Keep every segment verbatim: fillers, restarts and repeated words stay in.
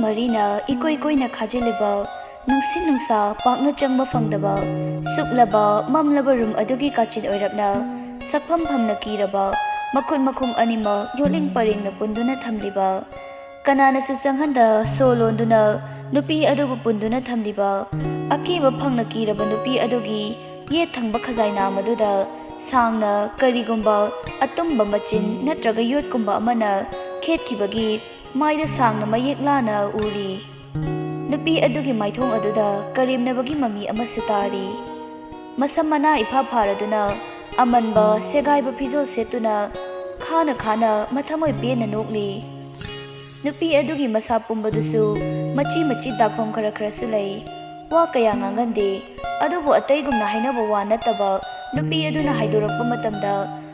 ꯃꯔꯤꯅ ꯏꯀꯣꯏ ꯀꯣꯏꯅ ꯈꯥꯖꯤꯜꯂꯤꯕ, ꯅꯨꯡꯁꯤꯠ ꯅꯨꯡꯁꯥ ꯄꯥꯛꯅ ꯆꯪꯕ ꯐꯪꯗꯕ, ꯁꯨꯛꯂꯕ ꯃꯝꯂꯕ ꯔꯨꯝ ꯑꯗꯨꯒꯤ ꯀꯥꯆꯤꯟ ꯑꯣꯏꯔꯞꯅ ꯁꯛꯐꯝ ꯐꯝꯅ ꯀꯤꯔꯕ, ꯃꯈꯨꯠ ꯃꯈꯣꯡ ꯑꯅꯤꯃꯛ ꯌꯣꯠꯂꯤꯡ ꯄꯔꯦꯡꯅ ꯄꯨꯟꯗꯨꯅ ꯊꯝꯂꯤꯕ, ꯀꯅꯥꯅꯁꯨ ꯆꯪꯍꯟꯗ ꯁꯣ ꯂꯣꯟꯗꯨꯅ ꯅꯨꯄꯤ ꯑꯗꯨꯕꯨ ꯄꯨꯟꯗꯨꯅ ꯊꯝꯂꯤꯕ, ꯑꯀꯤꯕ ꯐꯪꯅ ꯀꯤꯔꯕ ꯅꯨꯄꯤ ꯑꯗꯨꯒꯤ ꯌꯦꯠ ꯊꯪꯕ ꯈꯖꯥꯏ ꯅꯥꯝ ꯑꯗꯨꯗ ꯁꯥꯡꯅ ꯀꯔꯤꯒꯨꯝꯕ ꯑꯇꯨꯝꯕ ꯃꯆꯤꯟ ꯅꯠꯇ꯭ꯔꯒ ꯌꯣꯠꯀꯨꯝꯕ ꯑꯃꯅ ꯈꯦꯠꯈꯤꯕꯒꯤ ꯃꯥꯏꯗ ꯁꯥꯡꯅ ꯃꯌꯦꯛ ꯂꯥꯅ ꯎꯔꯤ꯫ ꯅꯨꯄꯤ ꯑꯗꯨꯒꯤ ꯃꯥꯏꯊꯣꯡ ꯑꯗꯨꯗ ꯀꯔꯦꯝꯅꯕꯒꯤ ꯃꯃꯤ ꯑꯃꯁꯨ ꯇꯥꯔꯤ꯫ ꯃꯁꯝ ꯃꯅꯥ ꯏꯐꯥ ꯐꯥꯔꯗꯨꯅ ꯑꯃꯟꯕ ꯁꯦꯒꯥꯏꯕ ꯐꯤꯖꯣꯜ ꯁꯦꯠꯇꯨꯅ ꯈꯥꯅ ꯈꯥꯅ ꯃꯊꯃꯣꯏ ꯄꯦꯟꯅ ꯅꯣꯛꯂꯤ꯫ ꯅꯨꯄꯤ ꯑꯗꯨꯒꯤ ꯃꯁꯥ ꯄꯨꯝꯕꯗꯨꯁꯨ ꯃꯆꯤ ꯃꯆꯤ ꯗꯥꯛꯐꯝ ꯈꯔ ꯈꯔꯁꯨ ꯂꯩ꯫ ꯋꯥ ꯀꯌꯥ ꯉꯥꯡꯒꯟꯗꯦ, ꯑꯗꯨꯕꯨ ꯑꯇꯩꯒꯨꯝꯅ ꯍꯥꯏꯅꯕ ꯋꯥ ꯅꯠꯇꯕ ꯅꯨꯄꯤ ꯑꯗꯨꯅ ꯍꯥꯏꯗꯣꯔꯛꯄ ꯃꯇꯝꯗ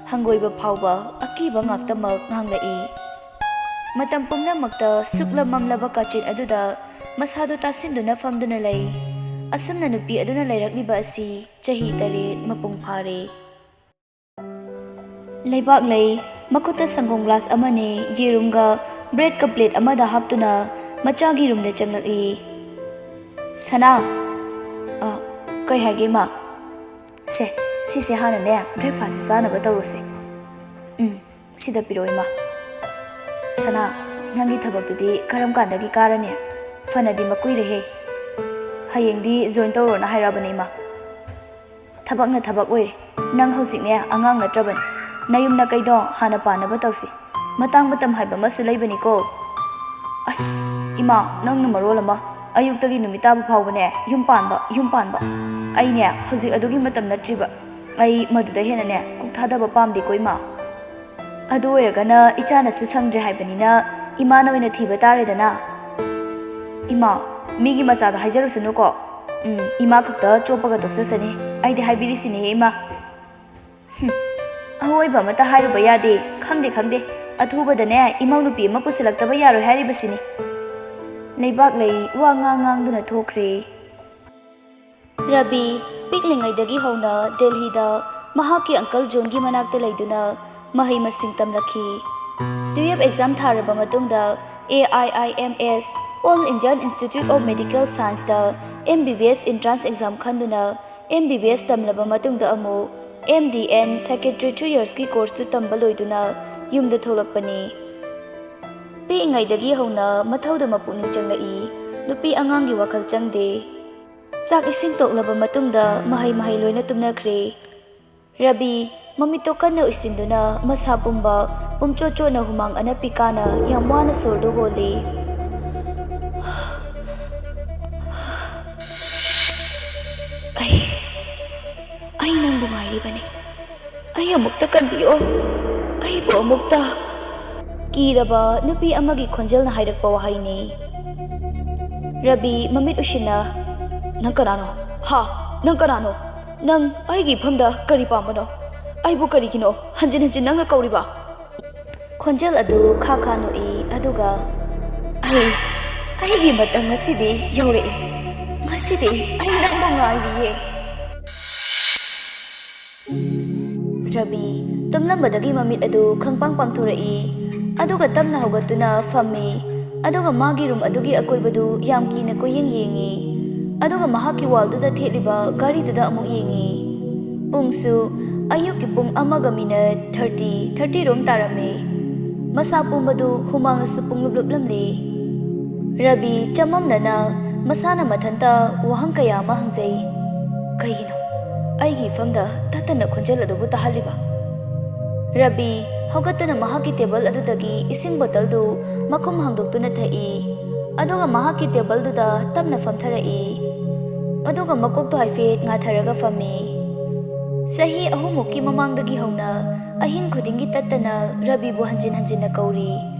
ꯍꯪꯒꯣꯏꯕ ꯐꯥꯎꯕ ꯑꯀꯤꯕ ꯉꯥꯛꯇꯃꯛ ꯉꯥꯡꯂꯛꯏ꯫ ꯃꯇꯝ ꯄꯨꯝꯅꯃꯛꯇ ꯁꯨꯛꯂ ꯃꯝꯂꯕ ꯀꯥꯆꯤꯟ ꯑꯗꯨꯗ ꯃꯁꯥꯗꯨ ꯇꯥꯁꯤꯟꯗꯨꯅ ꯐꯝꯗꯨꯅ ꯂꯩ꯫ ꯑꯁꯨꯝꯅ ꯅꯨꯄꯤ ꯑꯗꯨꯅ ꯂꯩꯔꯛꯂꯤꯕ ꯑꯁꯤ ꯆꯍꯤ ꯇꯔꯦꯠ ꯃꯄꯨꯡ ꯐꯥꯔꯦ꯫ ꯂꯩꯕꯥꯛꯂꯩ ꯃꯈꯨꯠꯇ ꯁꯪꯒꯣꯝ ꯒ꯭ꯂꯥꯁ ꯑꯃꯅꯦ ꯌꯦꯔꯨꯝꯒ ꯕ꯭ꯔꯦꯗꯀ ꯄ꯭ꯂꯦꯠ ꯑꯃꯗ ꯍꯥꯞꯇꯨꯅ ꯃꯆꯥꯒꯤ ꯔꯨꯝꯗ ꯆꯪꯂꯛꯏ꯫ "ꯁꯅꯥ!" "ꯑ, ꯀꯩ ꯍꯥꯏꯒꯦ, ꯏꯃꯥ?" "ꯁꯦ, ꯁꯤꯁꯦ ꯍꯥꯟꯅꯅꯦ ꯕ꯭ꯔꯦꯛꯐꯥꯁꯁꯦ ꯆꯥꯅꯕ ꯇꯧꯔꯁꯦ꯫ ꯎꯝ, ꯁꯤꯗ ꯄꯤꯔꯛꯑꯣ, ꯏꯃꯥ꯫ ꯁꯅꯥ, ꯅꯪꯒꯤ ꯊꯕꯛꯇꯨꯗꯤ ꯀꯔꯝ ꯀꯥꯟꯗꯒꯤ ꯀꯥꯔꯅꯤ? ꯐꯅꯗꯤ ꯃꯀꯨꯏꯔꯦꯍꯦ꯫ ꯍꯌꯦꯡꯗꯤ ꯖꯣꯏꯟ ꯇꯧꯔꯣꯅ ꯍꯥꯏꯔꯛꯑꯕꯅꯦ, ꯏꯃꯥ꯫" "ꯊꯕꯛꯅ ꯊꯕꯛ ꯑꯣꯏꯔꯦ꯫ ꯅꯪ ꯍꯧꯖꯤꯛꯅꯦ ꯑꯉꯥꯡ ꯅꯠꯇ꯭ꯔꯕꯅꯤ꯫ ꯅꯌꯨꯝ ꯅꯀꯩꯗꯣ ꯍꯥꯟꯅ ꯄꯥꯟꯅꯕ ꯇꯧꯁꯤ꯫ ꯃꯇꯥꯡ ꯃꯇꯝ ꯍꯥꯏꯕ ꯑꯃꯁꯨ ꯂꯩꯕꯅꯤꯀꯣ꯫" "ꯑꯁ, ꯏꯃꯥ, ꯅꯪꯅ ꯃꯔꯣꯜ ꯑꯃ ꯑꯌꯨꯛꯇꯒꯤ ꯅꯨꯃꯤꯠ ꯇꯥꯕ ꯐꯥꯎꯕꯅꯦ ꯌꯨꯝ ꯄꯥꯟꯕ, ꯌꯨꯝ ꯄꯥꯟꯕ꯫ ꯑꯩꯅꯦ ꯍꯧꯖꯤꯛ ꯑꯗꯨꯒꯤ ꯃꯇꯝ ꯅꯠꯇ꯭ꯔꯤꯕ꯫ ꯑꯩ ꯃꯗꯨꯗ ꯍꯦꯟꯅꯅꯦ ꯀꯣꯛ ꯊꯥꯗꯕ ꯄꯥꯝꯗꯦꯀꯣ, ꯏꯃꯥ꯫ ꯑꯗꯨ ꯑꯣꯏꯔꯒꯅ ꯏꯆꯥꯅꯁꯨ ꯁꯪꯗ꯭ꯔꯦ ꯍꯥꯏꯕꯅꯤꯅ ꯏꯃꯥꯅ ꯑꯣꯏꯅ ꯊꯤꯕ ꯇꯥꯔꯦꯗꯅ꯫" "ꯏꯃꯥ, ꯃꯤꯒꯤ ꯃꯆꯥꯗꯣ ꯍꯥꯏꯖꯔꯨꯁꯅꯨꯀꯣ꯫ ꯎꯝ, ꯏꯃꯥ ꯈꯛꯇ ꯆꯣꯞꯄꯒ ꯇꯣꯛꯆꯁꯅꯤ꯫ ꯑꯩꯗꯤ ꯍꯥꯏꯕꯤꯔꯤꯁꯤꯅꯦꯍꯦ, ꯏꯃꯥ꯫" ꯍꯨꯝ, ꯑꯋꯣꯏꯕ ꯑꯃꯠꯇ ꯍꯥꯏꯔꯨꯕ ꯌꯥꯗꯦ꯫ "ꯈꯪꯗꯦ, ꯈꯪꯗꯦ꯫ ꯑꯊꯨꯕꯗꯅꯦ ꯏꯃꯧ ꯅꯨꯄꯤ ꯑꯃ ꯄꯨꯁꯤꯜꯂꯛꯇꯕ ꯌꯥꯔꯣꯏ ꯍꯥꯏꯔꯤꯕꯁꯤꯅꯤ꯫" ꯂꯩꯕꯥꯛꯂꯩ ꯋꯥ ꯉꯥꯡ ꯉꯥꯡꯗꯨꯅ ꯊꯣꯛꯈ꯭ꯔꯦ꯫ ꯔꯕꯤ ꯄꯤꯛꯂꯤꯉꯩꯗꯒꯤ ꯍꯧꯅ ꯗꯦꯜꯍꯤꯗ ꯃꯍꯥꯛꯀꯤ ꯑꯪꯀꯜ ꯖꯣꯟꯒꯤ ꯃꯅꯥꯛꯇ ꯂꯩꯗꯨꯅ ꯃꯍꯩ ꯃꯁꯤꯡ ꯇꯝꯂꯛꯈꯤ꯫ ꯇꯨꯌꯦꯜꯐ ꯑꯦꯛꯖꯥꯝ ꯊꯥꯔꯕ ꯃꯇꯨꯡꯗ A I I M S All Indian Institute of Medical Scienceꯇ M B B S entrance exam ꯈꯟꯗꯨꯅ M B B S ꯇꯝꯂꯕ ꯃꯇꯨꯡꯗ ꯑꯃꯨꯛ M D and psychiatry three yearsꯀꯤ courseꯇꯨ ꯇꯝꯕ ꯂꯣꯏꯗꯨꯅ ꯌꯨꯝꯗ ꯊꯣꯛꯂꯛꯄꯅꯤ꯫ ꯄꯤꯛꯏꯉꯩꯗꯒꯤ ꯍꯧꯅ ꯃꯊꯧꯗ ꯃꯄꯨꯛꯅꯤꯡ ꯆꯪꯂꯛꯏ꯫ ꯅꯨꯄꯤ ꯑꯉꯥꯡꯒꯤ ꯋꯥꯈꯜ ꯆꯪꯗꯦ꯫ ꯆꯥꯛ ꯏꯁꯤꯡ ꯇꯣꯛꯂꯕ ꯃꯇꯨꯡꯗ ꯃꯍꯩ ꯃꯍꯩ ꯂꯣꯏꯅ ꯇꯨꯝꯅꯈ꯭ꯔꯦ꯫ ꯔꯕꯤ ꯃꯃꯤꯠꯇꯣ ꯀꯟꯅ ꯎꯏꯁꯤꯟꯗꯨꯅ ꯃꯁꯥ ꯄꯨꯝꯕ ꯄꯨꯝꯆꯣꯠ ꯆꯣꯠꯅ ꯍꯨꯃꯥꯡ ꯑꯅꯞꯄꯤ ꯀꯥꯅ ꯌꯥꯝ ꯋꯥꯅ ꯁꯣꯔꯗꯨ ꯍꯣꯜꯂꯤ꯫ "ꯑꯩ, ꯑꯩ ꯅꯪꯕꯨ ꯉꯥꯏꯔꯤꯕꯅꯤ꯫ ꯑꯩ ꯑꯃꯨꯛꯇ ꯀꯟꯕꯤꯌꯣ꯫ ꯑꯩꯕꯨ ꯑꯃꯨꯛꯇ꯫" ꯀꯤꯔꯕ ꯅꯨꯄꯤ ꯑꯃꯒꯤ ꯈꯣꯟꯖꯦꯜꯅ ꯍꯥꯏꯔꯛꯄ ꯋꯥꯍꯩꯅꯤ꯫ ꯔꯕꯤ ꯃꯃꯤꯠ ꯎꯏꯁꯤꯟꯅ, "ꯅꯪ ꯀꯅꯥꯅꯣ? ꯍꯥ? ꯅꯪ ꯀꯅꯥꯅꯣ? ꯅꯪ ꯑꯩꯒꯤ ꯏꯐꯝꯗ ꯀꯔꯤ ꯄꯥꯝꯕꯅꯣ? ꯑꯩꯕꯨ ꯀꯔꯤꯒꯤꯅꯣ ꯍꯟꯖꯤꯟ ꯍꯟꯖꯤꯟ ꯅꯪꯅ ꯀꯧꯔꯤꯕ?" ꯈꯣꯟꯖꯦꯜ ꯑꯗꯨ ꯈꯥ ꯈꯥ ꯅꯣꯛꯏ, ꯑꯗꯨꯒ, "ꯑꯩ, ꯑꯩꯒꯤ ꯃꯇꯝ ꯉꯁꯤꯗꯤ ꯌꯧꯔꯛꯏ꯫ ꯉꯁꯤꯗꯤ ꯑꯩ ꯅꯪꯕꯨ ꯉꯥꯏꯔꯤꯌꯦ꯫" ꯔꯕꯤ ꯇꯨꯝꯂꯝꯕꯗꯒꯤ ꯃꯃꯤꯠ ꯑꯗꯨ ꯈꯪꯄꯥꯡ ꯄꯥꯡꯊꯣꯔꯛꯏ, ꯑꯗꯨꯒ ꯇꯞꯅ ꯍꯧꯒꯠꯇꯨꯅ ꯐꯝꯃꯤ, ꯑꯗꯨꯒ ꯃꯥꯒꯤ ꯔꯨꯝ ꯑꯗꯨꯒꯤ ꯑꯀꯣꯏꯕꯗꯨ ꯌꯥꯝ ꯀꯤꯅ ꯀꯣꯏꯌꯦꯡ ꯌꯦꯡꯉꯤ, ꯑꯗꯨꯒ ꯃꯍꯥꯛꯀꯤ ꯋꯥꯜꯗꯨꯗ ꯊꯦꯠꯂꯤꯕ ꯘꯔꯤꯗꯨꯗ ꯑꯃꯨꯛ ꯌꯦꯡꯉꯤ꯫ ꯄꯨꯡꯁꯨ ꯑꯌꯨꯛꯀꯤ ꯄꯨꯡ ꯑꯃꯒ ꯃꯤꯅꯠ ꯊꯥꯔꯇꯤ, ꯊꯥꯔꯇꯤ ꯔꯣꯝ ꯇꯥꯔꯝꯃꯤ꯫ ꯃꯁꯥ ꯄꯨꯝꯕꯗꯨ ꯍꯨꯃꯥꯡꯅꯁꯨ ꯄꯨꯡꯂꯨꯞ ꯂꯨꯞꯂꯝꯂꯤ꯫ ꯔꯕꯤ ꯆꯃꯝꯅꯅ ꯃꯁꯥꯅ ꯃꯊꯟꯇ ꯋꯥꯍꯪ ꯀꯌꯥ ꯑꯃ ꯍꯪꯖꯩ꯫ "ꯀꯩꯒꯤꯅꯣ ꯑꯩꯒꯤ ꯏꯐꯝꯗ ꯇꯠꯇꯅ ꯈꯣꯟꯖꯦꯜ ꯑꯗꯨꯕꯨ ꯇꯥꯍꯜꯂꯤꯕ?" ꯔꯕꯤ ꯍꯧꯒꯠꯇꯨꯅ ꯃꯍꯥꯛꯀꯤ ꯇꯦꯕꯜ ꯑꯗꯨꯗꯒꯤ ꯏꯁꯤꯡ ꯕꯣꯇꯜꯗꯨ ꯃꯈꯨꯝ ꯍꯥꯡꯗꯣꯛꯇꯨꯅ ꯊꯛꯏ, ꯑꯗꯨꯒ ꯃꯍꯥꯛꯀꯤ ꯇꯦꯕꯜꯗꯨꯗ ꯇꯞꯅ ꯐꯝꯊꯔꯛꯏ, ꯑꯗꯨꯒ ꯃꯀꯣꯛꯇꯣ ꯍꯥꯏꯐꯦꯠ ꯉꯥꯊꯔꯒ ꯐꯝꯃꯤ꯫ ꯆꯍꯤ ꯑꯍꯨꯝꯃꯨꯛꯀꯤ ꯃꯃꯥꯡꯗꯒꯤ ꯍꯧꯅ ꯑꯍꯤꯡ ꯈꯨꯗꯤꯡꯒꯤ ꯇꯠꯇꯅ ꯔꯕꯤꯕꯨ ꯍꯟꯖꯤꯟ ꯍꯟꯖꯤꯟꯅ ꯀꯧꯔꯤ꯫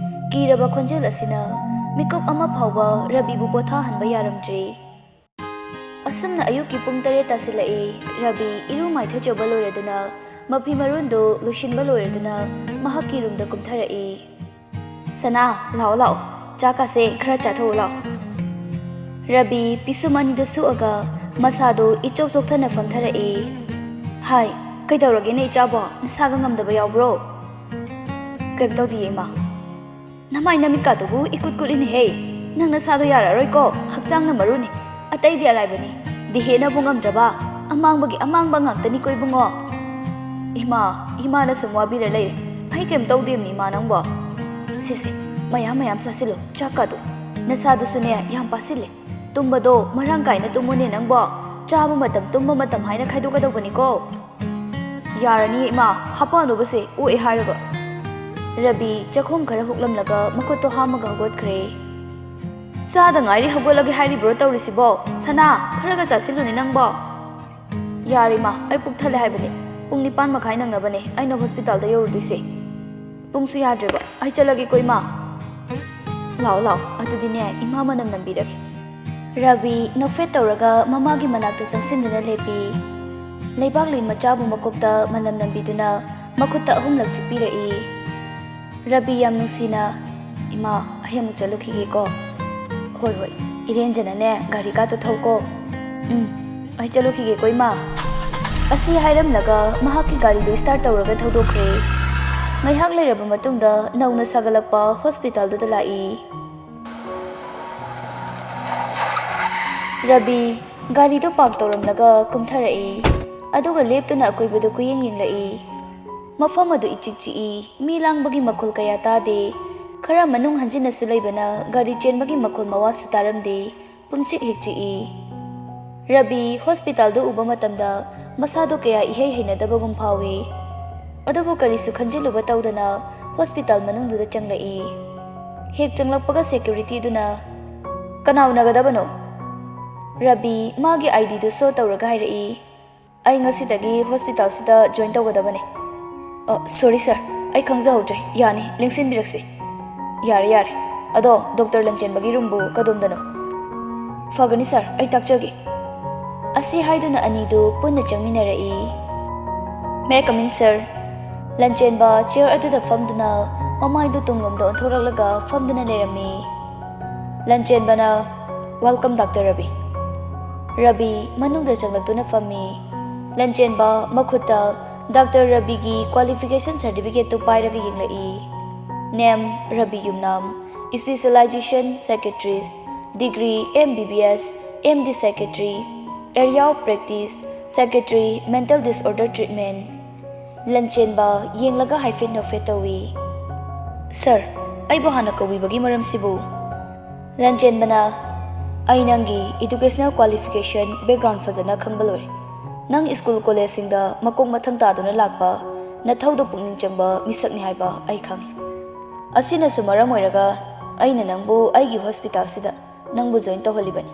ꯀꯤꯔꯕ ꯈꯣꯟꯖꯦꯜ ꯑꯁꯤꯅ ꯃꯤꯀꯨꯞ ꯑꯃ ꯐꯥꯎꯕ ꯔꯕꯤꯕꯨ ꯄꯣꯊꯥꯍꯟꯕ ꯌꯥꯔꯝꯗ꯭ꯔꯤ꯫ ꯑꯁꯨꯝꯅ ꯑꯌꯨꯛꯀꯤ ꯄꯨꯡ ꯇꯔꯦꯠ ꯇꯥꯁꯤꯜꯂꯛꯏ꯫ ꯔꯕꯤ ꯏꯔꯨ ꯃꯥꯏꯊꯖꯕ ꯂꯣꯏꯔꯗꯨꯅ, ꯃꯐꯤ ꯃꯔꯣꯟꯗꯨ ꯂꯣꯏꯁꯤꯟꯕ ꯂꯣꯏꯔꯗꯨꯅ ꯃꯍꯥꯛꯀꯤ ꯔꯨꯝꯗ ꯀꯨꯝꯊꯔꯛꯏ꯫ "ꯁꯅꯥ, ꯂꯥꯛꯑꯣ, ꯂꯥꯛꯑꯣ, ꯆꯥꯛꯀꯥꯁꯦ ꯈꯔ ꯆꯥꯊꯣꯛꯎ ꯂꯥꯛꯑꯣ꯫" ꯔꯕꯤ ꯄꯤꯁꯨꯝ ꯑꯅꯤꯗꯨ ꯁꯨꯛꯑꯒ ꯃꯁꯥꯗꯨ ꯏꯆꯣꯛ ꯆꯣꯛꯊꯅ ꯐꯝꯊꯔꯛꯏ꯫ "ꯍꯥꯏ, ꯀꯩꯗꯧꯔꯒꯦꯅꯦ ꯏꯆꯥꯕꯣ? ꯅꯁꯥꯒ ꯉꯝꯗꯕ ꯌꯥꯎꯕ꯭ꯔꯣ?" "ꯀꯩꯝ ꯇꯧꯗꯤꯌꯦ, ꯏꯃꯥ꯫" "ꯅꯃꯥꯏ ꯅꯃꯤꯠꯀꯥꯗꯨꯕꯨ ꯏꯀꯨꯠ ꯀꯨꯠꯂꯤꯅꯦꯍꯦ꯫ "ꯅꯪ ꯅꯁꯥꯗꯣ ꯌꯥꯔꯛꯑꯔꯣꯏꯀꯣ, ꯍꯛꯆꯥꯡꯅ ꯃꯔꯨꯅꯤ, ꯑꯇꯩꯗꯤ ꯑꯔꯥꯏꯕꯅꯤ, ꯗꯤꯍꯦꯅꯕꯨ ꯉꯝꯗ꯭ꯔꯕ? ꯑꯃꯥꯡꯕꯒꯤ ꯑꯃꯥꯡꯕ ꯉꯥꯛꯇꯅꯤꯀꯣ ꯏꯕꯨꯡꯉꯣ꯫ ꯏꯃꯥ, ꯏꯃꯥꯅ ꯁꯨꯝ ꯋꯥꯕꯤꯔ ꯂꯩꯔꯦ꯫ ꯑꯩ ꯀꯩꯝ ꯇꯧꯗꯦꯕꯅꯤ ꯏꯃꯥ ꯅꯪꯕꯣ꯫ ꯁꯦ ꯁꯦ, ꯃꯌꯥꯝ ꯃꯌꯥꯝ ꯆꯥꯁꯤꯜꯂꯨ ꯆꯥꯛꯀꯥꯗꯣ, ꯅꯁꯥꯗꯨꯁꯨꯅꯦ ꯌꯥꯝ ꯄꯥꯁꯤꯜꯂꯦ꯫ ꯇꯨꯝꯕꯗꯣ ꯃꯔꯥꯡ ꯀꯥꯏꯅ ꯇꯨꯝꯃꯨꯅꯦ ꯅꯪꯕꯣ꯫ ꯆꯥꯕ ꯃꯇꯝ ꯇꯨꯝꯕ ꯃꯇꯝ ꯍꯥꯏꯅ ꯈꯥꯏꯗꯣꯛꯀꯗꯧꯕꯅꯤꯀꯣ꯫" "ꯌꯥꯔꯅꯤ ꯏꯃꯥ, ꯍꯥꯄꯛꯑꯅꯨꯕꯁꯦ, ꯑꯣꯛꯑꯦ ꯍꯥꯏꯔꯒ꯫" ꯔꯕꯤ ꯆꯈꯣꯝ ꯈꯔ ꯍꯨꯛꯂꯝꯂꯒ ꯃꯈꯨꯠꯇꯣ ꯍꯥꯝꯃꯒ ꯍꯧꯒꯠꯈ꯭ꯔꯦ꯫ "ꯆꯥꯗ ꯉꯥꯏꯔꯤ ꯍꯧꯒꯠꯂꯒꯦ ꯍꯥꯏꯔꯤꯕ꯭ꯔꯣ ꯇꯧꯔꯤꯁꯤꯕꯣ? ꯁꯅꯥ, ꯈꯔꯒ ꯆꯥꯁꯤꯜꯂꯨꯅꯦ ꯅꯪꯕꯣ꯫" "ꯌꯥꯔꯦ ꯏꯃꯥ, ꯑꯩ ꯄꯨꯛ ꯊꯜꯂꯦ ꯍꯥꯏꯕꯅꯦ꯫ ꯄꯨꯡ ꯅꯤꯄꯥꯟ ꯃꯈꯥꯏ ꯅꯪꯅꯕꯅꯦ ꯑꯩꯅ ꯍꯣꯁꯄꯤꯇꯥꯜꯗ ꯌꯧꯔꯨꯗꯣꯏꯁꯦ꯫ ꯄꯨꯡꯁꯨ ꯌꯥꯗ꯭ꯔꯦꯕ, ꯑꯩ ꯆꯠꯂꯒꯦꯀꯣ ꯏꯃꯥ꯫" "ꯂꯥꯛꯑꯣ ꯂꯥꯛꯑꯣ, ꯑꯗꯨꯗꯤꯅꯦ ꯏꯃꯥ ꯃꯅꯝ ꯅꯝꯕꯤꯔꯒꯦ꯫" ꯔꯕꯤ ꯅꯣꯛꯐꯦꯠ ꯇꯧꯔꯒ ꯃꯃꯥꯒꯤ ꯃꯅꯥꯛꯇ ꯆꯪꯁꯤꯟꯗꯨꯅ ꯂꯦꯞꯄꯤ꯫ ꯂꯩꯕꯥꯛꯂꯤ ꯃꯆꯥꯕꯨ ꯃꯀꯣꯛꯇ ꯃꯅꯝ ꯅꯝꯕꯤꯗꯨꯅ ꯃꯈꯨꯠꯇ ꯑꯍꯨꯝꯂꯛ ꯆꯨꯞꯄꯤꯔꯛꯏ꯫ ꯔꯕꯤ ꯌꯥꯝ ꯅꯨꯡꯁꯤꯅ, "ꯏꯃꯥ, ꯑꯩ ꯑꯃꯨꯛ ꯆꯠꯂꯨꯈꯤꯒꯦꯀꯣ꯫" "ꯍꯣꯏ ꯍꯣꯏ, ꯏꯔꯦꯟꯖꯅꯅꯦ ꯒꯥꯔꯤ ꯀꯥꯇꯣ ꯊꯧꯀꯣ꯫" "ꯎꯝ, ꯑꯩ ꯆꯠꯂꯨꯈꯤꯒꯦꯀꯣ ꯏꯃꯥ꯫" ꯑꯁꯤ ꯍꯥꯏꯔꯝꯂꯒ ꯃꯍꯥꯛꯀꯤ ꯒꯥꯔꯤꯗꯨ ꯁ꯭ꯇꯥꯔꯠ ꯇꯧꯔꯒ ꯊꯧꯗꯣꯛꯈ꯭ꯔꯦ꯫ ꯉꯥꯏꯍꯥꯛ ꯂꯩꯔꯕ ꯃꯇꯨꯡꯗ ꯅꯧꯅ ꯁꯥꯒꯠꯂꯛꯄ ꯍꯣꯁꯄꯤꯇꯥꯜꯗꯨꯗ ꯂꯥꯛꯏ꯫ ꯔꯕꯤ ꯒꯥꯔꯤꯗꯨ ꯄꯥꯔꯛ ꯇꯧꯔꯝꯂꯒ ꯀꯨꯝꯊꯔꯛꯏ, ꯑꯗꯨꯒ ꯂꯦꯞꯇꯨꯅ ꯑꯀꯣꯏꯕꯗꯨ ꯀꯨꯌꯦꯡ ꯌꯦꯡꯂꯛꯏ꯫ ꯃꯐꯝ ꯑꯗꯨ ꯏꯆꯤꯛ ꯆꯤꯛꯏ, ꯃꯤ ꯂꯥꯡꯕꯒꯤ ꯃꯈꯣꯜ ꯀꯌꯥ ꯇꯥꯗꯦ꯫ ꯈꯔ ꯃꯅꯨꯡ ꯍꯟꯖꯤꯟꯅꯁꯨ ꯂꯩꯕꯅ ꯒꯥꯔꯤ ꯆꯦꯟꯕꯒꯤ ꯃꯈꯣꯜ ꯃꯋꯥꯁꯨ ꯇꯥꯔꯝꯗꯦ꯫ ꯄꯨꯝꯆꯤꯛ ꯍꯦꯛ ꯆꯤꯛꯏ꯫ ꯔꯕꯤ ꯍꯣꯁꯄꯤꯇꯥꯜꯗꯨ ꯎꯕ ꯃꯇꯝꯗ ꯃꯁꯥꯗꯣ ꯀꯌꯥ ꯏꯍꯩ ꯍꯩꯅꯗꯕꯒꯨꯝ ꯐꯥꯎꯏ꯫ ꯑꯗꯨꯕꯨ ꯀꯔꯤꯁꯨ ꯈꯟꯖꯤꯜꯂꯨꯕ ꯇꯧꯗꯅ ꯍꯣꯁꯄꯤꯇꯥꯜ ꯃꯅꯨꯡꯗꯨꯗ ꯆꯪꯂꯛꯏ꯫ ꯍꯦꯛ ꯆꯪꯂꯛꯄꯒ ꯁꯦꯀ꯭ꯌꯨꯔꯤꯇꯤꯗꯨꯅ, "ꯀꯅꯥ ꯎꯅꯒꯗꯕꯅꯣ?" ꯔꯕꯤ ꯃꯥꯒꯤ ꯑꯥꯏ ꯗꯤꯗꯨ ꯁꯣ ꯇꯧꯔꯒ ꯍꯥꯏꯔꯛꯏ, "ꯑꯩ ꯉꯁꯤꯗꯒꯤ ꯍꯣꯁꯄꯤꯇꯥꯜꯁꯤꯗ ꯖꯣꯏꯟ ꯇꯧꯒꯗꯕꯅꯤ꯫" "ꯑ, ꯁꯣꯔꯤ ꯁꯥꯔ, ꯑꯩ ꯈꯪꯖꯍꯧꯗ꯭ꯔꯦ꯫ ꯌꯥꯅꯤ, ꯂꯦꯡꯁꯤꯟꯕꯤꯔꯛꯁꯤ꯫" "ꯌꯥꯔꯦ, ꯌꯥꯔꯦ꯫ ꯑꯗꯣ ꯗꯣꯛꯇꯔ ꯂꯟꯆꯦꯟꯕꯒꯤ ꯔꯨꯝꯕꯨ ꯀꯗꯣꯝꯗꯅꯣ?" "ꯐꯒꯅꯤ ꯁꯥꯔ, ꯑꯩ ꯇꯥꯛꯆꯒꯦ꯫" ꯑꯁꯤ ꯍꯥꯏꯗꯨꯅ ꯑꯅꯤꯗꯨ ꯄꯨꯟꯅ ꯆꯪꯃꯤꯟꯅꯔꯛꯏ꯫ "May I come in, sir?" ꯂꯟꯆꯦꯟꯕ ꯆꯤꯌꯔ ꯑꯗꯨꯗ ꯐꯝꯗꯨꯅ ꯃꯃꯥꯏꯗꯨ ꯇꯨꯡꯂꯣꯝꯗ ꯑꯣꯟꯊꯣꯔꯛꯂꯒ ꯐꯝꯗꯨꯅ ꯂꯩꯔꯝꯃꯤ꯫ ꯂꯟꯆꯦꯟꯕꯅ, "Welcome, ꯗꯥꯛꯇꯔ ꯔꯕꯤ꯫" ꯔꯕꯤ ꯃꯅꯨꯡꯗ ꯆꯪꯂꯛꯇꯨꯅ ꯐꯝꯃꯤ꯫ ꯂꯟꯆꯦꯟꯕ ꯃꯈꯨꯠꯇ ꯗꯥꯛꯇꯔ ꯔꯕꯤꯒꯤ ꯀ꯭ꯋꯥꯂꯤꯐꯤꯀꯦꯁꯟ ꯁꯥꯔꯇꯤꯐꯤꯀꯦꯠꯇꯨ ꯄꯥꯏꯔꯒ ꯌꯦꯡꯂꯛꯏ꯫ "Name, Ravi Yumnam. Specialization Secretaries, Degree M B B S, M D Secretary, Area of Practice, Secretary, Mental Disorder Treatment. ꯂꯟꯆꯦꯟꯕ ꯌꯦꯡꯂꯒ ꯍꯥꯏꯐꯦꯠ ꯅꯣꯛꯐꯦꯠ ꯇꯧꯏ꯫ "ꯁꯥꯔ, ꯑꯩꯕꯨ ꯍꯥꯟꯅ ꯀꯧꯕꯤꯕꯒꯤ ꯃꯔꯝꯁꯤꯕꯨ?" ꯂꯟꯆꯦꯟꯕꯅ, "ꯑꯩ ꯅꯪꯒꯤ educational qualification background ꯐꯖꯅ ꯈꯪꯕ ꯂꯣꯏꯔꯦ꯫ ꯅꯪ ꯁ꯭ꯀꯨꯜ ꯀꯣꯂꯦꯖꯁꯤꯡꯗ ꯃꯀꯣꯛ ꯃꯊꯪ ꯇꯥꯗꯨꯅ ꯂꯥꯛꯄ, ꯅꯊꯧꯗ ꯄꯨꯛꯅꯤꯡ ꯆꯪꯕ ꯃꯤꯁꯛꯅꯤ ꯍꯥꯏꯕ ꯑꯩ ꯈꯪꯏ꯫ ꯑꯁꯤꯅꯁꯨ ꯃꯔꯝ ꯑꯣꯏꯔꯒ ꯑꯩꯅ ꯅꯪꯕꯨ ꯑꯩꯒꯤ ꯍꯣꯁꯄꯤꯇꯥꯜꯁꯤꯗ ꯅꯪꯕꯨ join ꯇꯧꯍꯜꯂꯤꯕꯅꯤ꯫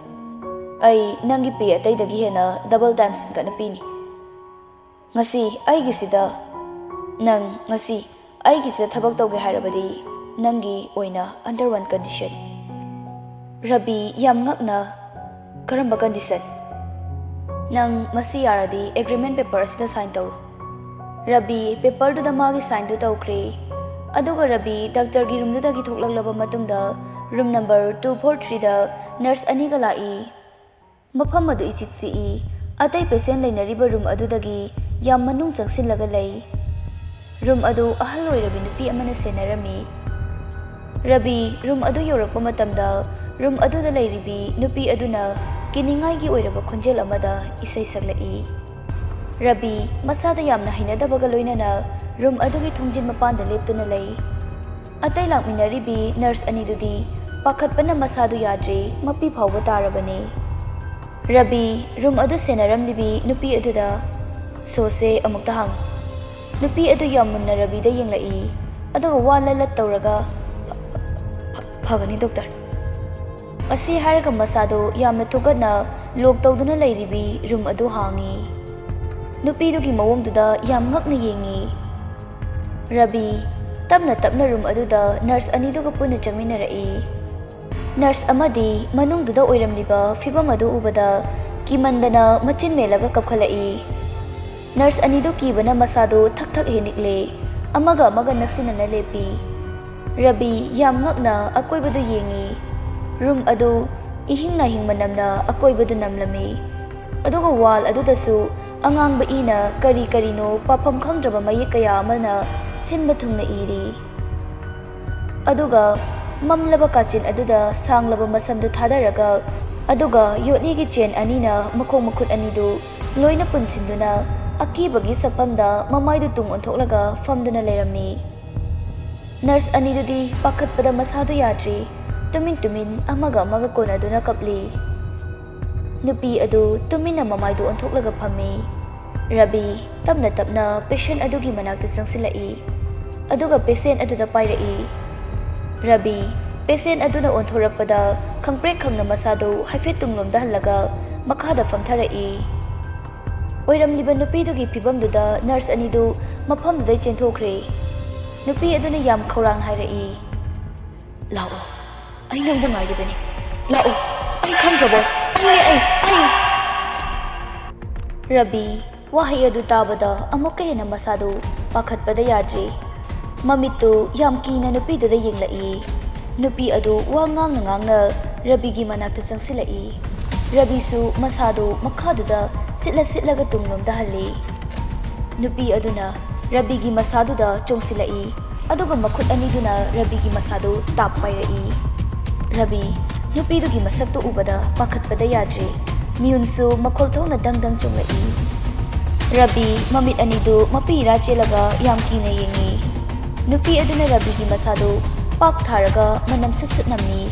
ꯑꯩ ꯅꯪꯒꯤ pay ꯑꯇꯩꯗꯒꯤ ꯍꯦꯟꯅ double times ꯍꯦꯟꯒꯠꯅ ꯄꯤꯅꯤ꯫ ꯉꯁꯤ ꯑꯩꯒꯤꯁꯤꯗ ꯅꯪ ꯉꯁꯤ ꯑꯩꯒꯤꯁꯤꯗ ꯊꯕꯛ ꯇꯧꯒꯦ ꯍꯥꯏꯔꯕꯗꯤ ꯅꯪꯒꯤ ꯑꯣꯏꯅ under one condition꯫" ꯔꯕꯤ ꯌꯥꯝ ꯉꯛꯅ, "ꯀꯔꯝꯕ condition?" "ꯅꯪ ꯃꯁꯤ ꯌꯥꯔꯗꯤ agreement paper ꯑꯁꯤꯗ sign ꯇꯧ꯫" ꯔꯕꯤ paperꯗꯨꯗ ꯃꯥꯒꯤ signꯗꯨ ꯇꯧꯈ꯭ꯔꯦ꯫ ꯑꯗꯨꯒ ꯔꯕꯤ doctorꯒꯤ roomꯗꯨꯗꯒꯤ ꯊꯣꯛꯂꯛꯂꯕ ꯃꯇꯨꯡꯗ room number two four threeꯗ nurse ꯑꯅꯤꯒ ꯂꯥꯛꯏ꯫ ꯃꯐꯝ ꯑꯗꯨ ꯏꯆꯤꯛ ꯆꯤꯛꯏ꯫ ꯑꯇꯩ patient ꯂꯩꯅꯔꯤꯕ room ꯑꯗꯨꯗꯒꯤ ꯌꯥꯝ ꯃꯅꯨꯡ ꯆꯪꯁꯤꯜꯂꯒ ꯂꯩ꯫ Room ꯑꯗꯨ ꯑꯍꯜ ꯑꯣꯏꯔꯕꯤ ꯅꯨꯄꯤ ꯑꯃꯅ ꯁꯦꯟꯅꯔꯝꯃꯤ꯫ ꯔꯕꯤ room ꯑꯗꯨ ꯌꯧꯔꯛꯄ ꯃꯇꯝꯗ room ꯑꯗꯨꯗ ꯂꯩꯔꯤꯕꯤ ꯅꯨꯄꯤ ꯑꯗꯨꯅ ꯀꯤꯅꯤꯡꯉꯥꯏꯒꯤ ꯑꯣꯏꯔꯕ ꯈꯣꯟꯖꯦꯜ ꯑꯃꯗ ꯏꯁꯩ ꯁꯛꯂꯛꯏ꯫ ꯔꯕꯤ ꯃꯁꯥꯗ ꯌꯥꯝꯅ ꯍꯩꯅꯗꯕꯒ ꯂꯣꯏꯅꯅ room ꯑꯗꯨꯒꯤ ꯊꯣꯡꯖꯤꯟ ꯃꯄꯥꯟꯗ ꯂꯦꯞꯇꯨꯅ ꯂꯩ꯫ ꯑꯇꯩ ꯂꯥꯛꯃꯤꯟꯅꯔꯤꯕꯤ nurse ꯑꯅꯤꯗꯨꯗꯤ ꯄꯥꯈꯠꯄꯅ ꯃꯁꯥꯗꯨ ꯌꯥꯗ꯭ꯔꯦ, ꯃꯄꯤ ꯐꯥꯎꯕ ꯇꯥꯔꯕꯅꯤ꯫ ꯔꯕꯤ room ꯑꯗꯨ ꯁꯦꯟꯅꯔꯝꯂꯤꯕꯤ ꯅꯨꯄꯤ ꯑꯗꯨꯗ "ꯁꯣꯁꯦ ꯑꯃꯨꯛꯇ ꯍꯥꯡꯉꯨ꯫" ꯅꯨꯄꯤ ꯑꯗꯨ ꯌꯥꯝ ꯃꯨꯟꯅ ꯔꯕꯤꯗ ꯌꯦꯡꯂꯛꯏ, ꯑꯗꯨꯒ ꯋꯥ ꯂꯠ ꯂꯠ ꯇꯧꯔꯒ, "ꯐ-, ꯐ-, ꯐꯒꯅꯤ doctor꯫" ꯑꯁꯤ ꯍꯥꯏꯔꯒ ꯃꯁꯥꯗꯨ ꯌꯥꯝꯅ ꯊꯨꯀꯠꯅ lock ꯇꯧꯗꯨꯅ ꯂꯩꯔꯤꯕꯤ room ꯑꯗꯨ ꯍꯥꯡꯉꯤ꯫ ꯅꯨꯄꯤꯗꯨꯒꯤ ꯃꯑꯣꯡꯗꯨꯗ ꯌꯥꯝ ꯉꯛꯅ ꯌꯦꯡꯉꯤ꯫ ꯔꯕꯤ ꯇꯞꯅ ꯇꯞꯅ room ꯑꯗꯨꯗ nurse ꯑꯅꯤꯗꯨꯒ ꯄꯨꯟꯅ ꯆꯪꯃꯤꯟꯅꯔꯛꯏ꯫ Nurse ꯑꯃꯗꯤ ꯃꯅꯨꯡꯗꯨꯗ ꯑꯣꯏꯔꯝꯂꯤꯕ ꯐꯤꯚꯝ ꯑꯗꯨ ꯎꯕꯗ ꯀꯤꯃꯟꯗꯅ ꯃꯆꯤꯟ ꯃꯦꯜꯂꯒ ꯀꯞꯈꯠꯂꯛꯏ꯫ Nurse ꯑꯅꯤꯗꯨ ꯀꯤꯕꯅ ꯃꯁꯥꯗꯨ ꯊꯛ ꯊꯛ ꯍꯦꯛ ꯅꯤꯛꯂꯦ, ꯑꯃꯒ ꯑꯃꯒ ꯅꯛꯁꯤꯟꯅꯅ ꯂꯦꯞꯄꯤ꯫ ꯔꯕꯤ ꯌꯥꯝ ꯉꯛꯅ ꯑꯀꯣꯏꯕꯗꯨ ꯌꯦꯡꯉꯤ꯫ Room ꯑꯗꯨ ꯏꯍꯤꯡ ꯅꯥꯍꯤꯡ ꯃꯅꯝꯅ ꯑꯀꯣꯏꯕꯗꯨ ꯅꯝꯂꯝꯃꯤ꯫ ꯑꯗꯨꯒ wall ꯑꯗꯨꯗꯁꯨ ꯑꯉꯥꯡꯕ ꯏꯅ ꯀꯔꯤ ꯀꯔꯤꯅꯣ ꯄꯥꯐꯝ ꯈꯪꯗ꯭ꯔꯕ ꯃꯌꯦꯛ ꯀꯌꯥ ꯑꯃꯅ ꯁꯤꯟꯕ ꯊꯨꯡꯅ ꯏꯔꯤ꯫ ꯑꯗꯨꯒ ꯃꯝꯂꯕ ꯀꯥꯆꯤꯟ ꯑꯗꯨꯗ ꯁꯥꯡꯂꯕ ꯃꯁꯝꯗꯨ ꯊꯥꯗꯔꯒ, ꯑꯗꯨꯒ ꯌꯣꯠꯂꯤꯒꯤ ꯆꯦꯟ ꯑꯅꯤꯅ ꯃꯈꯣꯡ ꯃꯈꯨꯠ ꯑꯅꯤꯗꯨ ꯂꯣꯏꯅ ꯄꯨꯟꯁꯤꯟꯗꯨꯅ, ꯑꯀꯤꯕꯒꯤ ꯁꯛꯐꯝꯗ ꯃꯃꯥꯏꯗꯨ ꯇꯨꯡ ꯑꯣꯟꯊꯣꯛꯂꯒ ꯐꯝꯗꯨꯅ ꯂꯩꯔꯝꯃꯤ꯫ ꯅꯔꯁ ꯑꯅꯤꯗꯨꯗꯤ ꯄꯥꯈꯠꯄꯗ ꯃꯁꯥꯗꯨ ꯌꯥꯗ꯭ꯔꯤ, ꯇꯨꯃꯤꯟ ꯇꯨꯃꯤꯟ ꯑꯃꯒ ꯑꯃꯒ ꯀꯣꯟꯅꯗꯨꯅ ꯀꯞꯂꯤ꯫ ꯅꯨꯄꯤ ꯑꯗꯨ ꯇꯨꯃꯤꯟꯅ ꯃꯃꯥꯏꯗꯨ ꯑꯣꯟꯊꯣꯛꯂꯒ ꯐꯝꯃꯤ꯫ ꯔꯕꯤ ꯇꯞꯅ ꯇꯞꯅ ꯄꯦꯁꯦꯟ ꯑꯗꯨꯒꯤ ꯃꯅꯥꯛꯇ ꯆꯪꯁꯤꯜꯂꯛꯏ, ꯑꯗꯨꯒ ꯄꯦꯁꯦꯟ ꯑꯗꯨꯗ ꯄꯥꯏꯔꯛꯏ꯫ ꯔꯕꯤ, ꯄꯦꯁꯦꯟ ꯑꯗꯨꯅ ꯑꯣꯟꯊꯣꯔꯛꯄꯗ ꯈꯪꯄ꯭ꯔꯦꯛ ꯈꯪꯅ ꯃꯁꯥꯗꯨ ꯍꯥꯏꯐꯦꯠ ꯇꯨꯡꯂꯣꯝꯗ ꯍꯜꯂꯒ ꯃꯈꯥꯗ ꯐꯝꯊꯔꯛꯏ꯫ ꯑꯣꯏꯔꯝꯂꯤꯕ ꯅꯨꯄꯤꯗꯨꯒꯤ ꯐꯤꯕꯝꯗꯨꯗ ꯅꯔꯁ ꯑꯅꯤꯗꯨ ꯃꯐꯝꯗꯨꯗꯩ ꯆꯦꯟꯊꯣꯛꯈ꯭ꯔꯦ꯫ ꯅꯨꯄꯤ ꯑꯗꯨꯅ ꯌꯥꯝ ꯈꯧꯔꯥꯡꯅ ꯍꯥꯏꯔꯛꯏ, "ꯂꯥꯛꯑꯣ, ꯑꯩ ꯅꯪꯕꯨ ꯉꯥꯏꯔꯤꯕꯅꯤ꯫ ꯂꯥꯛꯑꯣ, ꯑꯩ ꯈꯪꯗ꯭ꯔꯕꯣ? ꯑꯩꯅꯦ, ꯑꯩ, ꯑꯩ!" ꯔꯕꯤ ꯋꯥꯍꯩ ꯑꯗꯨ ꯇꯥꯕꯗ ꯑꯃꯨꯛꯀ ꯍꯦꯟꯅ ꯃꯁꯥꯗꯨ ꯄꯥꯈꯠꯄꯗ ꯌꯥꯗ꯭ꯔꯦ꯫ ꯃꯃꯤꯠꯇꯨ ꯌꯥꯝ ꯀꯤꯅ ꯅꯨꯄꯤꯗꯨꯗ ꯌꯦꯡꯂꯛꯏ꯫ ꯅꯨꯄꯤ ꯑꯗꯨ ꯋꯥ ꯉꯥꯡꯅ ꯉꯥꯡꯅ ꯔꯕꯤꯒꯤ ꯃꯅꯥꯛꯇ ꯆꯪꯁꯤꯜꯂꯛꯏ꯫ ꯔꯕꯤꯁꯨ ꯃꯁꯥꯗꯨ ꯃꯈꯥꯗꯨꯗ ꯁꯤꯠꯂ ꯁꯤꯠꯂꯒ ꯇꯨꯡꯂꯣꯝꯗ ꯍꯜꯂꯤ꯫ ꯅꯨꯄꯤ ꯑꯗꯨꯅ ꯔꯕꯤꯒꯤ ꯃꯁꯥꯗꯨꯗ ꯆꯣꯡꯁꯤꯜꯂꯛꯏ, ꯑꯗꯨꯒ ꯃꯈꯨꯠ ꯑꯅꯤꯗꯨꯅ ꯔꯕꯤꯒꯤ ꯃꯁꯥꯗꯨ ꯇꯥꯞ ꯄꯥꯏꯔꯛꯏ꯫ ꯔꯕꯤ ꯅꯨꯄꯤꯗꯨꯒꯤ ꯃꯁꯛꯇꯨ ꯎꯕꯗ ꯄꯥꯈꯠꯄꯗ ꯌꯥꯗ꯭ꯔꯦ꯫ ꯃꯤꯍꯨꯟꯁꯨ ꯃꯈꯣꯜ ꯊꯣꯛꯅ ꯗꯪ ꯗꯪ ꯆꯣꯡꯂꯛꯏ꯫ ꯔꯕꯤ ꯃꯃꯤꯠ ꯑꯅꯤꯗꯨ ꯃꯄꯤ ꯏꯔꯥ ꯆꯦꯜꯂꯒ ꯌꯥꯝ ꯀꯤꯅ ꯌꯦꯡꯏ꯫ ꯅꯨꯄꯤ ꯑꯗꯨꯅ ꯔꯕꯤꯒꯤ ꯃꯁꯥꯗꯨ ꯄꯥꯛ ꯊꯥꯔꯒ ꯃꯅꯝ ꯁꯨꯠ ꯁꯨꯠ ꯅꯝꯃꯤ꯫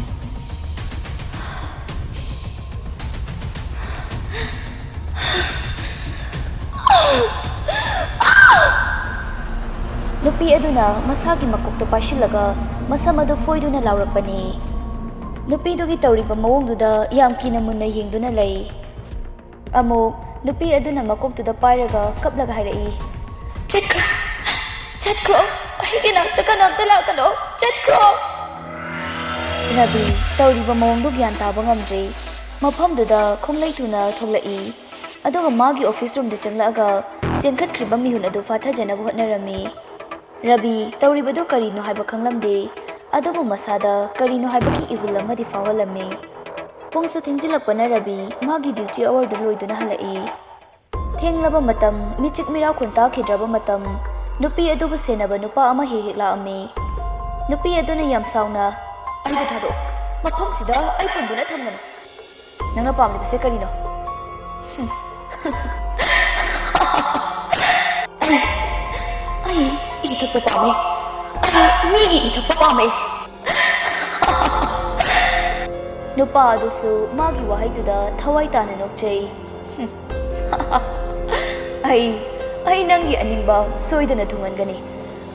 ꯅꯨꯄꯤ ꯑꯗꯨꯅ ꯃꯁꯥꯒꯤ ꯃꯀꯣꯛꯇ ꯄꯥꯏꯁꯤꯜꯂꯒ ꯃꯁꯝ ꯑꯗꯨ ꯐꯣꯏꯗꯨꯅ ꯂꯥꯎꯔꯛꯄꯅꯤ꯫ ꯅꯨꯄꯤꯗꯨꯒꯤ ꯇꯧꯔꯤꯕ ꯃꯑꯣꯡꯗꯨꯗ ꯌꯥꯝ ꯀꯤꯅ ꯃꯨꯟꯅ ꯌꯦꯡꯗꯨꯅ ꯂꯩ꯫ ꯑꯃꯨꯛ ꯅꯨꯄꯤ ꯑꯗꯨꯅ ꯃꯀꯣꯛꯇꯨꯗ ꯄꯥꯏꯔꯒ ꯀꯞꯂꯒ ꯍꯥꯏꯔꯛꯏ, "ꯆꯠꯈ꯭ꯔꯣ, ꯆꯠꯈ꯭ꯔꯣ, ꯑꯩꯒꯤ ꯅꯥꯛꯇ ꯀꯅꯥꯝꯇ ꯂꯥꯛꯀꯅꯣ, ꯆꯠꯈ꯭ꯔꯣ!" ꯔꯕꯤ ꯇꯧꯔꯤꯕ ꯃꯑꯣꯡꯗꯨ ꯒ꯭ꯌꯥꯟ ꯇꯥꯕ ꯉꯝꯗ꯭ꯔꯦ꯫ ꯃꯐꯝꯗꯨꯗ ꯈꯣꯡꯂꯩ ꯊꯨꯅ ꯊꯣꯛꯂꯛꯏ꯫ ꯑꯗꯨꯒ ꯃꯥꯒꯤ ꯑꯣꯐꯤꯁ ꯔꯨꯝꯗ ꯆꯪꯂꯛꯑꯒ ꯆꯦꯟꯈꯠꯈ꯭ꯔꯤꯕ ꯃꯤꯍꯨꯟ ꯑꯗꯨ ꯐꯥꯊꯖꯅꯕ ꯍꯣꯠꯅꯔꯝꯃꯤ꯫ ꯔꯕꯤ ꯇꯧꯔꯤꯕꯗꯨ ꯀꯔꯤꯅꯣ ꯍꯥꯏꯕ ꯈꯪꯂꯝꯗꯦ, ꯑꯗꯨꯕꯨ ꯃꯁꯥꯗ ꯀꯔꯤꯅꯣ ꯍꯥꯏꯕꯒꯤ ꯏꯍꯨꯜ ꯑꯃꯗꯤ ꯐꯥꯎꯍꯜꯂꯝꯃꯤ꯫ ꯄꯨꯡꯁꯨ ꯊꯦꯡꯖꯤꯜꯂꯛꯄꯅ ꯔꯕꯤ ꯃꯥꯒꯤ ꯗ꯭ꯌꯨꯇꯤ ꯑꯋꯥꯔꯗꯨ ꯂꯣꯏꯗꯨꯅ ꯍꯜꯂꯛꯏ꯫ ꯊꯦꯡꯂꯕ ꯃꯇꯝ, ꯃꯤꯆꯤꯛ ꯃꯤꯔꯥꯎꯈꯣꯟ ꯇꯥꯈꯤꯗ꯭ꯔꯕ ꯃꯇꯝ, ꯅꯨꯄꯤ ꯑꯗꯨꯕꯨ ꯁꯦꯟꯅꯕ ꯅꯨꯄꯥ ꯑꯃ ꯍꯦꯛ ꯍꯦꯛ ꯂꯥꯛꯑꯝꯃꯤ꯫ ꯅꯨꯄꯤ ꯑꯗꯨꯅ ꯌꯥꯝ ꯁꯥꯎꯅ, ꯑꯩꯕꯨ ꯊꯥꯗꯣꯛꯑꯣ꯫ ꯃꯐꯝꯁꯤꯗ ꯑꯩ ꯄꯨꯟꯗꯨꯅ ꯊꯝꯒꯅꯨ꯫ ꯅꯪꯅ ꯄꯥꯝꯂꯤꯕꯁꯦ ꯀꯔꯤꯅꯣ? ꯑꯩ, ꯑꯩ ꯏ ꯊꯛꯄ ꯄꯥꯝꯃꯦ꯫ ꯑꯩ ꯃꯤꯒꯤ ꯏ ꯊꯛꯄ ꯄꯥꯝꯃꯦ꯫ ꯅꯨꯄꯥ ꯑꯗꯨꯁꯨ ꯃꯥꯒꯤ ꯋꯥꯍꯩꯗꯨꯗ ꯊꯋꯥꯏ ꯇꯥꯅ ꯅꯣꯛꯆꯩ꯫ ꯑꯩ, ꯑꯩ ꯅꯪꯒꯤ ꯑꯅꯤꯡꯕ ꯁꯣꯏꯗꯅ ꯊꯨꯡꯍꯟꯒꯅꯤ꯫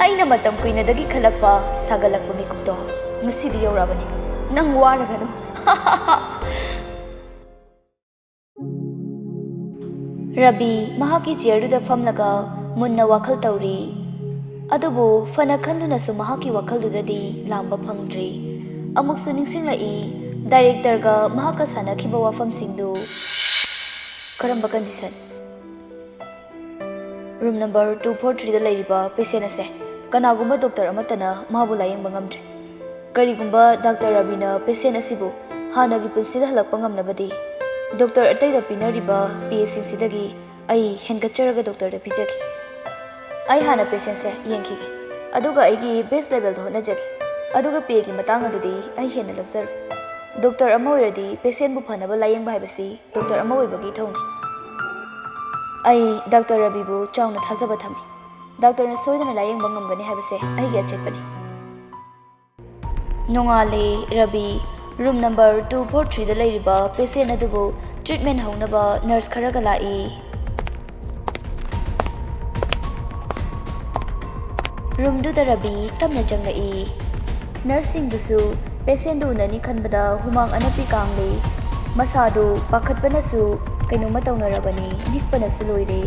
ꯑꯩꯅ ꯃꯇꯝ ꯀꯨꯏꯅꯗꯒꯤ ꯈꯜꯂꯛꯄ ꯁꯥꯒꯠꯂꯛꯄ ꯃꯤꯀꯨꯞꯇꯣ ꯉꯁꯤꯗꯤ ꯌꯧꯔꯛꯑꯕꯅꯤ꯫ ꯅꯪ ꯋꯥꯔꯒꯅꯨ꯫ ꯔꯕꯤ ꯃꯍꯥꯛꯀꯤ ꯆꯤꯌꯔꯗꯨꯗ ꯐꯝꯂꯒ ꯃꯨꯟꯅ ꯋꯥꯈꯜ ꯇꯧꯔꯤ꯫ ꯑꯗꯨꯕꯨ ꯐꯅ ꯈꯟꯗꯨꯅꯁꯨ ꯃꯍꯥꯛꯀꯤ ꯋꯥꯈꯜꯗꯨꯗꯗꯤ ꯂꯥꯝꯕ ꯐꯪꯗ꯭ꯔꯤ꯫ ꯑꯃꯨꯛꯁꯨ ꯅꯤꯡꯁꯤꯡꯂꯛꯏ, ꯗꯥꯏꯔꯦꯛꯇꯔꯒ ꯃꯍꯥꯛꯀ ꯁꯥꯟꯅꯈꯤꯕ ꯋꯥꯐꯝꯁꯤꯡꯗꯨ꯫ ꯀꯔꯝꯕ condition? Room number two four ꯊ꯭ꯔꯤꯗ ꯂꯩꯔꯤꯕ ꯄꯦꯁꯦꯟ ꯑꯁꯦ ꯀꯅꯥꯒꯨꯝꯕ ꯗꯣꯛꯇꯔ ꯑꯃꯠꯇꯅ ꯃꯥꯕꯨ ꯂꯥꯌꯦꯡꯕ ꯉꯝꯗ꯭ꯔꯦ꯫ ꯀꯔꯤꯒꯨꯝꯕ ꯗꯥꯛꯇꯔ ꯔꯕꯤꯅ ꯄꯦꯁꯦꯟ ꯑꯁꯤꯕꯨ ꯍꯥꯟꯅꯒꯤ ꯄꯨꯟꯁꯤꯗ ꯍꯜꯂꯛꯄ ꯉꯝꯅꯕꯗꯤ ꯗꯣꯛꯇꯔ ꯑꯇꯩꯗ ꯄꯤꯅꯔꯤꯕ ꯄꯦꯁꯤꯡꯁꯤꯗꯒꯤ ꯑꯩ ꯍꯦꯟꯒꯠꯆꯔꯒ ꯗꯣꯛꯇꯔꯗ ꯄꯤꯖꯒꯦ꯫ ꯑꯩ ꯍꯥꯟꯅ ꯄꯦꯁꯦꯟꯁꯦ ꯌꯦꯡꯈꯤꯒꯦ, ꯑꯗꯨꯒ ꯑꯩꯒꯤ ꯕꯦꯁ ꯂꯦꯚꯦꯜꯗ ꯍꯣꯠꯅꯖꯒꯦ, ꯑꯗꯨꯒ ꯄꯦꯒꯤ ꯃꯇꯥꯡ ꯑꯗꯨꯗꯤ ꯑꯩ ꯍꯦꯟꯅ ꯂꯧꯖꯔꯣꯏ꯫ ꯗꯣꯛꯇꯔ ꯑꯃ ꯑꯣꯏꯔꯗꯤ ꯄꯦꯁꯦꯟꯕꯨ ꯐꯅꯕ ꯂꯥꯌꯦꯡꯕ ꯍꯥꯏꯕꯁꯤ ꯗꯣꯛꯇꯔ ꯑꯃ ꯑꯣꯏꯕꯒꯤ ꯏꯊꯧꯅꯤ꯫ ꯑꯩ ꯗꯥꯛꯇꯔ ꯔꯕꯤꯕꯨ ꯆꯥꯎꯅ ꯊꯥꯖꯕ ꯊꯝꯃꯤ꯫ ꯗꯥꯛꯇꯔꯅ ꯁꯣꯏꯗꯅ ꯂꯥꯌꯦꯡꯕ ꯉꯝꯒꯅꯤ ꯍꯥꯏꯕꯁꯦ ꯑꯩꯒꯤ ꯑꯆꯦꯠꯄꯅꯤ꯫ ꯅꯣꯡꯉꯥꯜꯂꯦ꯫ ꯔꯕꯤ ꯔꯨꯝ ꯅꯝꯕꯔ ꯇꯨ ꯐꯣꯔ ꯊ꯭ꯔꯤꯗ ꯂꯩꯔꯤꯕ ꯄꯦꯁꯦꯟ ꯑꯗꯨꯕꯨ ꯇ꯭ꯔꯤꯠꯃꯦꯟ ꯍꯧꯅꯕ ꯅꯔꯁ ꯈꯔꯒ ꯂꯥꯛꯏ꯫ ꯔꯨꯝꯗꯨꯗ ꯔꯕꯤ ꯇꯞꯅ ꯆꯪꯂꯛꯏ꯫ ꯅꯔꯁꯁꯤꯡꯗꯨꯁꯨ ꯄꯦꯁꯦꯟꯗꯨ ꯎꯅꯅꯤ ꯈꯟꯕꯗ ꯍꯨꯃꯥꯡ ꯑꯅꯞꯄꯤ ꯀꯥꯡꯂꯤ꯫ ꯃꯁꯥꯗꯨ ꯄꯥꯈꯠꯄꯅꯁꯨ ꯀꯩꯅꯣꯝꯃ ꯇꯧꯅꯔꯕꯅꯤ, ꯅꯤꯛꯄꯅꯁꯨ ꯂꯣꯏꯔꯦ꯫